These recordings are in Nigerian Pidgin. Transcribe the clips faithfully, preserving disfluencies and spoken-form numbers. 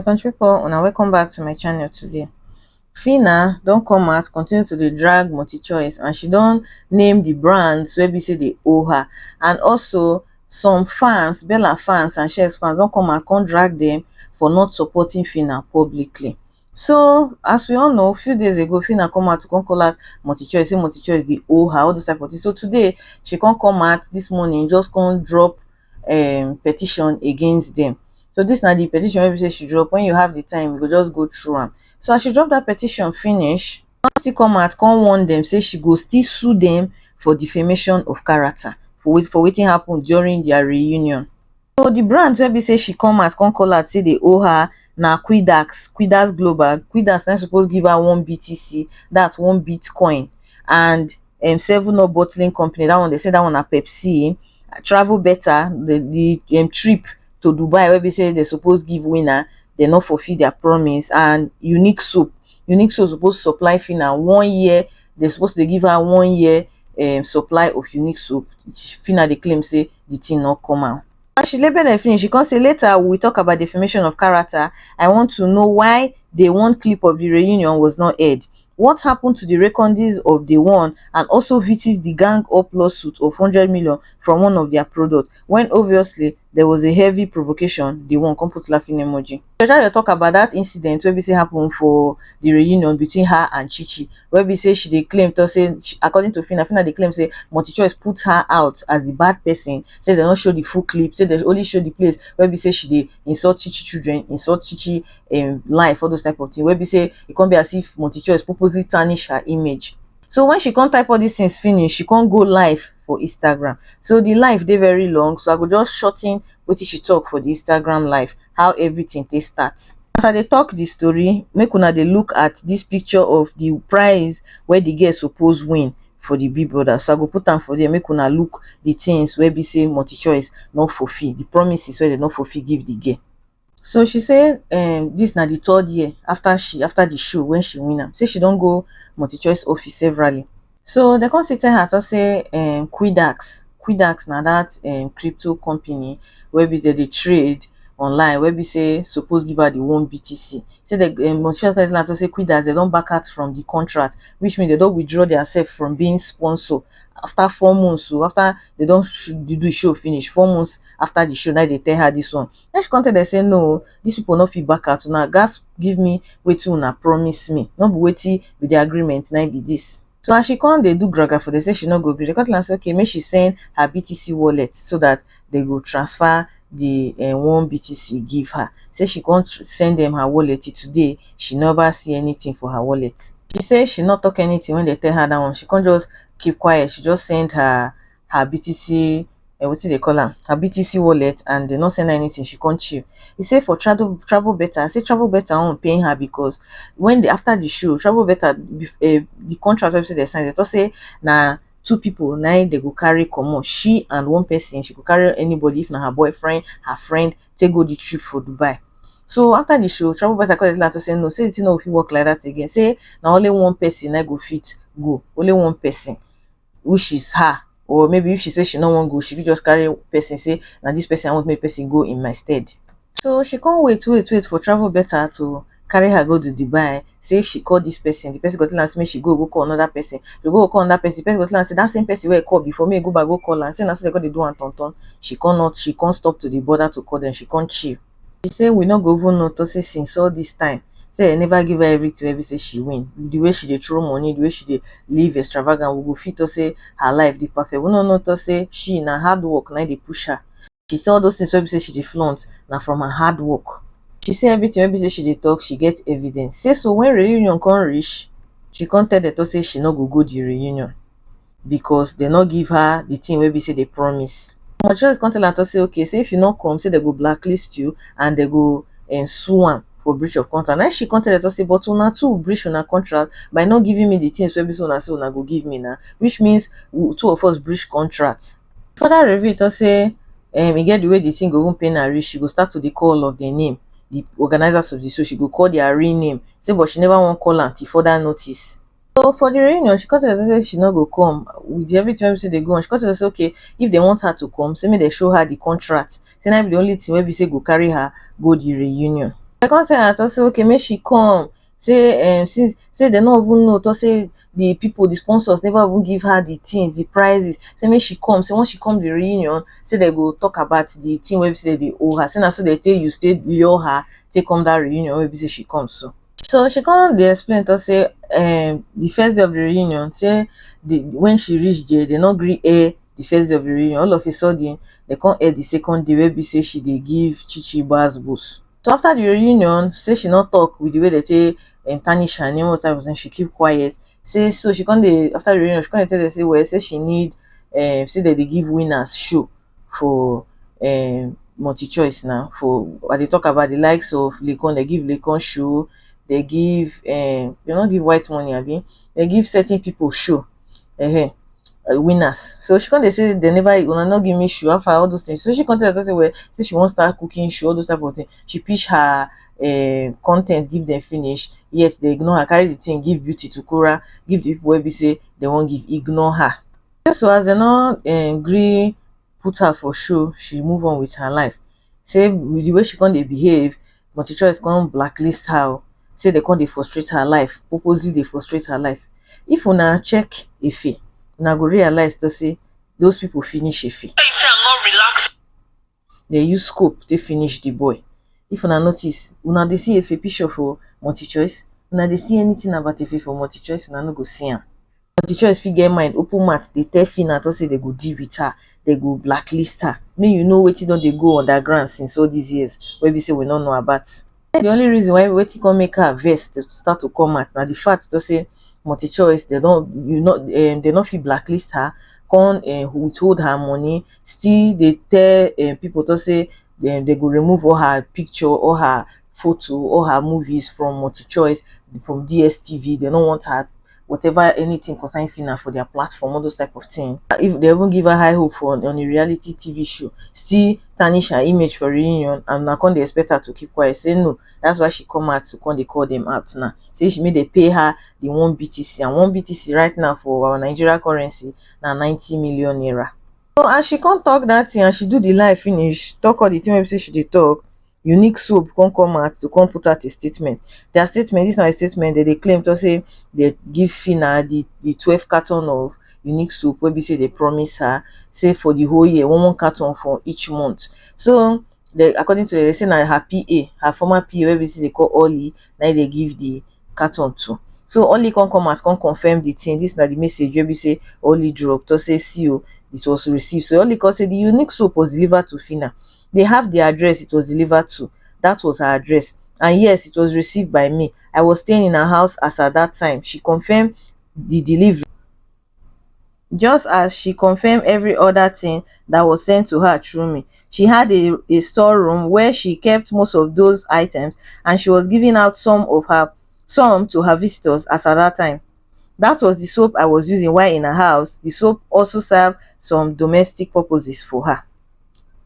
Country people, una welcome back to my channel today. Phyna don come out, continue to dey drag Multichoice, and she don name the brands wey be say dey owe her, and also some fans, Bella fans and Shex fans don come out come drag them for not supporting Phyna publicly. So as we all know, few days ago Phyna come out to come call out Multichoice, say Multichoice dey owe her, all those type of things. So today she come come out this morning, just come drop um petition against them. So this na the petition wey be say she drop. When you have the time, we go just go through am. So as she drop that petition finish, she still come out come warn them say she go still sue them for defamation of character for wait for wetin happen during their reunion. So the brands wey be say she come out come call out say dey owe her na Quidax, Quidax Global. Quidax na suppose give her one B T C, that one Bitcoin, and um, Seven Up Bottling Company. That one, they say that one na Pepsi. Travel Better, the the um, trip to Dubai wey be say they suppose give winner, they not fulfill their promise. And Unique Soap, Unique Soap suppose supply Phyna one year. They suppose to give her one year um, supply of Unique Soap. Phyna dey claim say the thing not come out. As she label dem finish, she come say, "Later we talk about defamation of character. I want to know why the one clip of the reunion was not aired. What happened to the recordings of the one and also Vitis the gang up lawsuit of hundred million from one of their products when obviously there was a heavy provocation?" The one come put laughing emoji. She try to talk about that incident wey be say happen for the reunion between her and Chichi, wey be say she dey claim to say, she- according to Phyna, Phyna dey claim say Multichoice put her out as the bad person, say they no show the full clip, say they only show the place wey be say she dey insult Chichi children, insult Chichi um, life, all those type of things. Wey be say e come be as if Multichoice purposely tarnish her image. So when she come type all these things finish, she come go live for Instagram. So the live dey very long, so I go just shorten wetin she talk for the Instagram live, how everything take start. As I dey talk the story, make una dey look at this picture of the prize wey the girl suppose win for the Big Brother. So I go put am for there, make una look the things wey be say Multichoice no fulfill, the promises wey they no fulfill give the girl. So she say um, this na the third year after she after the show when she win am. Say she don go Multichoice office severally. So they come still tell her to say um, Quidax, Quidax na that um, crypto company wey be they dey trade online, wey be say suppose give her the one B T C. Say the um, Multichoice tell her to say Quidax, they don back out from the contract, which means they don withdraw themselves from being sponsor after four months. So after they don sh- do the show finish, four months after the show, now they tell her this one. Then she come tell them say, "No, these people no fit back out. Una gas give me wetin una promise me. No be wetin be the agreement na be this." So as she come dey do gragra for them, say she no go gree. They come tell her say, okay, make she send her B T C wallet so that they go transfer the uh, one B T C give her. Say she come tr- send them her wallet till today. She never see anything for her wallet. She say she not talk anything when they tell her that one. She can't just keep quiet. She just send her her B T C, uh, wetin they call am, her B T C wallet, and they not send her anything. She can't chill. He say for travel travel better. I say travel better on paying her because when the after the show, travel better uh, the contract website they signed. They talk say na two people na they go carry comot. She and one person, she go carry anybody if na her boyfriend, her friend, take go the trip for Dubai. So after the show, travel better call the to say no, say the thing no fit work like that again. Say na only one person na go fit go, only one person, which is her. Or maybe if she say she no wan go, she fit just carry person say na this person I want make person go in my stead. So she come wait, wait, wait for travel better to carry her go to Dubai. Say if she call this person, the person go tell her say make she go go call another person. She go call another person. The person go tell her say that same person wey I call before, me go back go call am. Say na so they go dey do am turn turn. She come not, she come stop to the border to call them. She come chill. She say we no go even know to say since all this time. Say I never give her everything wey be say she win. The way she dey throw money, the way she dey live extravagant, we go fit to say her life dey perfect. We no know to say she na hard work na dey push her. She say all those things wey be say she dey flaunt na from her hard work. She say everything wey be say she dey talk, she get evidence. Say so when reunion come reach, she come tell them to say she no go go the reunion because they no give her the thing wey be say they promise. Multichoice come tell her to say, okay, say if you no come, say they go blacklist you and they go um, sue am for breach of contract. Now she come tell her to say, but una two breach una contract by not giving me the things wey be say una say una go give me now, which means we, two of us breach contract. Further reveal to say um, e get the way the thing go even pain her reach, she go start to dey call all of their name, the organizers of the show, she go call their real name. Say but she never wan call am till further notice. So for the reunion, she come tell us say she no go come. With everything wey be say dey go on, she come tell us say okay, if they want her to come, say make they show her the contract. Say na be the only thing wey be say go carry her go the reunion. I come tell her to say, okay, make she come. Say, um, since say they no even know, to say the people, the sponsors never even give her the things, the prizes. Say make she come. Say once she come the reunion, say they go talk about the thing wey be say they owe her. Say na so they tell you, stay lure her, take come that reunion wey be say she come so. So she come dey explain to say, um, the first day of the reunion, say the when she reach there, they no gree air the first day of the reunion. All of a sudden, they come air the second day wey be say she dey give Chichi gbas gbos. So after the reunion, say she no talk with the way they say, um, tarnish her name, what type of thing, she keep quiet. Say so she come dey, after the reunion, she come dey tell them say, well, say she need, um, say that they give winners show for, um, multi choice now. For I dey talk about the likes of Laycon, they give Laycon show, they give, um, they no give White Money, abi? They give certain people show. Uh-huh. Uh, winners. So she come dey say they never, una no give me shoe, how far, all those things. So she come tell her say, well, say she wan start cooking shoe, all those type of things. She pitch her, um, content, give them finish. Yes, they ignore her, carry the thing, give Beauty to Kura, give the people wey be say they wan give, ignore her. So as they no, um, gree put her for show, she move on with her life. Say with the way she come dey behave, Multi Choice come blacklist her o. Say they come dey frustrate her life, purposely dey frustrate her life. If una check Efe, una go realize to say those people finish Efe. Say I'm not relaxed. They use scope, they finish the boy. If una notice, una dey see Efe picture for Multi Choice, una dey see anything about Efe for Multi Choice, una no go see am. Multi Choice fit get mind, open mouth, they tell Phyna to say they go deal with her, they go blacklist her. Make you know wetin don dey go underground since all these years, wey be say we no know about. The only reason why wetin come make her vex to start to come out na the fact to say Multi Choice, they don't, you know, um, they no fit blacklist her, come, um, withhold her money, still they tell, um, people to say, um, they go remove all her picture, all her photo, all her movies from Multi Choice, from D S T V. They don't want her, whatever, anything concerning Phyna for their platform, all those type of things. If they even give her high hope for on a reality T V show, still tarnish her image for reunion, and now come they expect her to keep quiet. Say no, that's why she come out to come they call them out now. Say she made they pay her the one B T C, and one B T C right now for our Nigeria currency na ninety million naira. So as she come talk that thing, and she do the live finish, talk all the thing wey be say she dey talk, Unique Soap come come out to come put out a statement. Their statement, this na a statement that they claim to say they give Phyna the, the twelve carton of Unique Soap wey be say they promise her, say for the whole year, one, one carton for each month. So they, according to them, they say na her P A, her former P A wey be say they call Ollie, na they give the carton to. So Ollie come come out, come confirm the thing. This na the message wey be say Ollie drop to say, see o, it was received. So Ollie come say the Unique Soap was delivered to Phyna. They have the address it was delivered to. That was her address. And yes, it was received by me. I was staying in her house as at that time. She confirmed the delivery. Just as she confirmed every other thing that was sent to her through me. She had a, a storeroom where she kept most of those items, and she was giving out some of her, some to her visitors as at that time. That was the soap I was using while in her house. The soap also served some domestic purposes for her.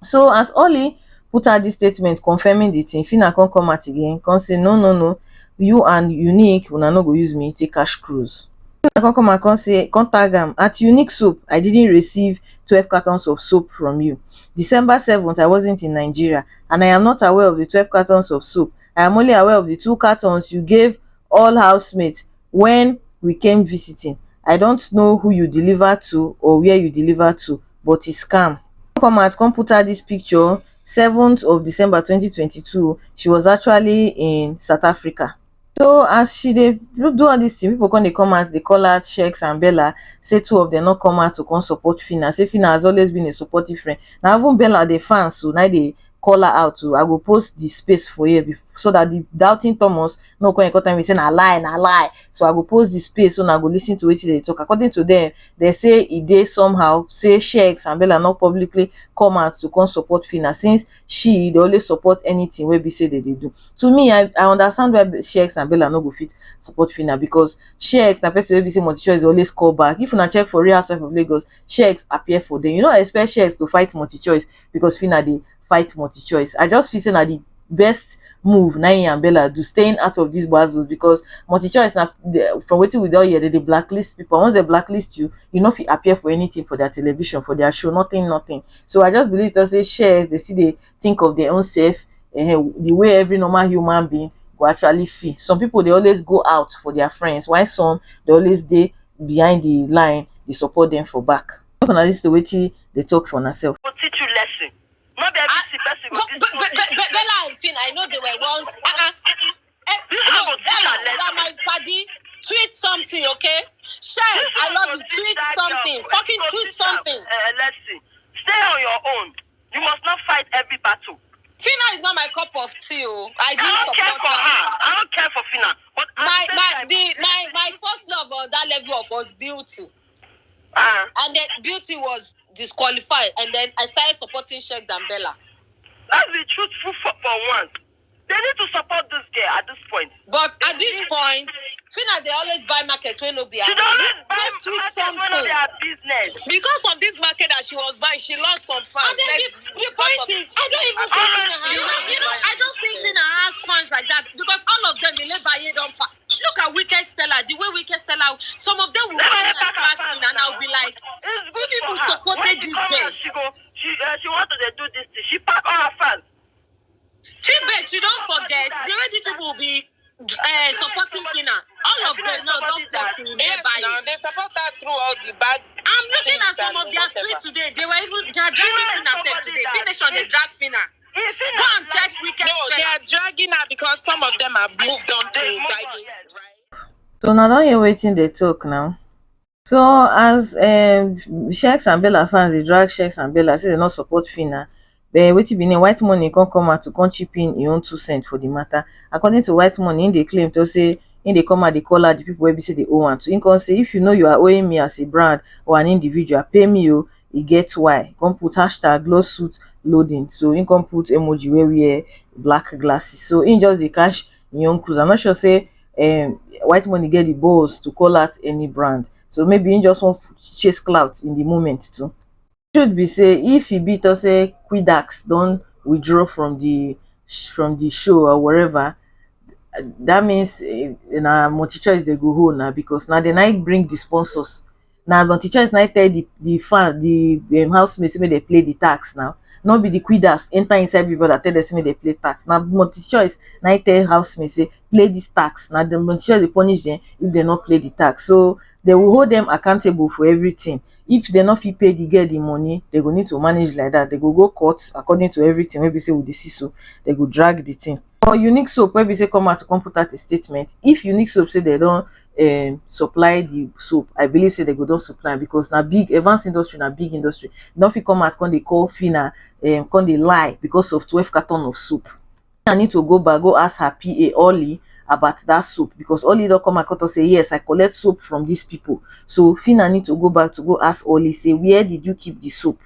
So as Ollie put out this statement confirming the thing, Phyna come come out again, come say, no, no, no, you and Unique, una no go use me take cash cruise. Phyna come come out, come say, come tag am, at Unique Soap, I didn't receive twelve cartons of soap from you. December seventh, I wasn't in Nigeria, and I am not aware of the twelve cartons of soap. I am only aware of the two cartons you gave all housemates when we came visiting. I don't know who you deliver to or where you deliver to, but it's scam. Come out, come put out this picture, seventh of December twenty twenty-two. She was actually in South Africa. So as she dey do, do all this thing, people come dey come out, they call out Shex and Bella, say two of them not come out to come support Phyna. Say Phyna has always been a supportive friend. Now even Bella, the fans, so now they call her out to, I go post the space for here bef-, so that the doubting Thomas no come come tell me say na lie, na lie. So I go post the space so una go listen to wetin they talk. According to them, they say e dey somehow say Shex and Bella not publicly come out to come support Phyna, since she dey always support anything wey be say they dey do. To me, I, I understand why Shex and Bella no go fit support Phyna, because Shex na person wey be say Multi Choice dey always call back. If una check for Real Housewives of Lagos, Shex appear for them. You no expect Shex to fight Multi Choice because Phyna dey fight Multi Choice. I just feel say na the best move na him and Bella do, staying out of these gbas gbos, because Multi Choice na the, from wetin we don hear, they dey blacklist people. Once they blacklist you, you no fit appear for anything for their television, for their show, nothing, nothing. So I just believe to say Shex, they still dey think of their own self, eh, the way every normal human being go actually feel. Some people dey always go out for their friends, while some dey always dey behind the line dey support them for back. Make una listen to wetin dey talk for una sef. Go teach you lesson. No be everything person go teach you. Bella and Fina, I know they were once. Uh-uh. Eh, no, Bella, you are my paddy. Tweet something, okay? Shem, I love you. Tweet something. Fucking tweet something. Uh, lesson. Stay on your own. You must not fight every battle. Fina is not my cup of tea. Oh. I do I don't care for her. I don't care for Fina. But my my the my my first love on that level of was Beauty. Uh, and then Beauty was disqualified, and then I started supporting Shex and Bella. Let's be truthful for, for once. They need to support this girl at this point. But at this point, Fina, they always buy market when no be. She always buy just tweet something. Their business. Because of this market that she was buying, she lost some fans. And then the, the point is, I don't even think Fina has. You know, you know, I don't think Fina has fans like that because all of them, they never hear them. Look at Wicked Stella. The way Wicked Stella, some of them will come and drag Fina, and I'll be like, you people supported this girl. She go. She uh, she wanted to do this thing. She packed all her fans. Tibet, you don't forget the way these people will be uh, supporting Fina. All of them now don't talk to me. Yes, now they support her through all the bad. I'm looking at some of their tweets today. They were even dragging Fina self today. Finish on the drag Fina. Go and check Wicked. No, they are dragging her because some of them have moved on to Bible. Right? So now don't hear wetin they talk now. So as um, Shex and Bella fans dey drag Shex and Bella say dem no support Fina, but wetin be name, White Money come come out to come chip in im own two cent for the matter. According to White Money, im dey claim to say im dey come out dey call out the people wey be say dey owe am. So im come say, if you know you are owing me as a brand or an individual, pay me o, e get why. Come put hashtag lawsuit loading. So im come put emoji wey wear black glasses. So im just dey cash im own cruise. I'm not sure say um, White Money get the balls to call out any brand. So maybe he just want to chase clout in the moment too. Truth be say, if he beat us say Quidax don't withdraw from the from the show or wherever, that means uh, na Multi Choice they go hold now because now they now bring the sponsors. Now Multi Choice now tell the the fan the um, housemates make they play the tax now. Not be the Quidax enter inside Big Brother tell them say make they play tax. Now Multi Choice now tell housemates say play this tax. Now the Multi Choice they punish them if they not play the tax. So they will hold them accountable for everything. If they not fit pay the girl the money, they go need to manage like that. They go go court according to everything. Maybe say with the C I S O, they go drag the thing. For Unique Soap, where we say come out to come put out a statement. If Unique Soap say they don't um, supply the soap, I believe say they go don't supply because na big Evans industry na big industry. Don't fit come out come they call Fina um, come they lie because of twelve carton of soap. Fina need to go back go ask her P A Ollie about that soap because Ollie don't come out come talk say yes I collect soap from these people. So Fina need to go back to go ask Ollie say where did you keep the soap?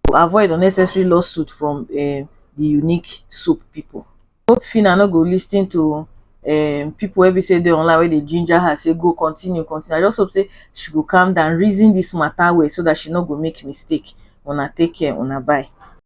To avoid unnecessary lawsuit from um, the Unique Soap people. Hope Fina no go listen to um, people wey be say they online where they ginger her say go continue continue. I just hope say she go calm down, reason this matter well so that she no go make mistake. Una take care, una bye.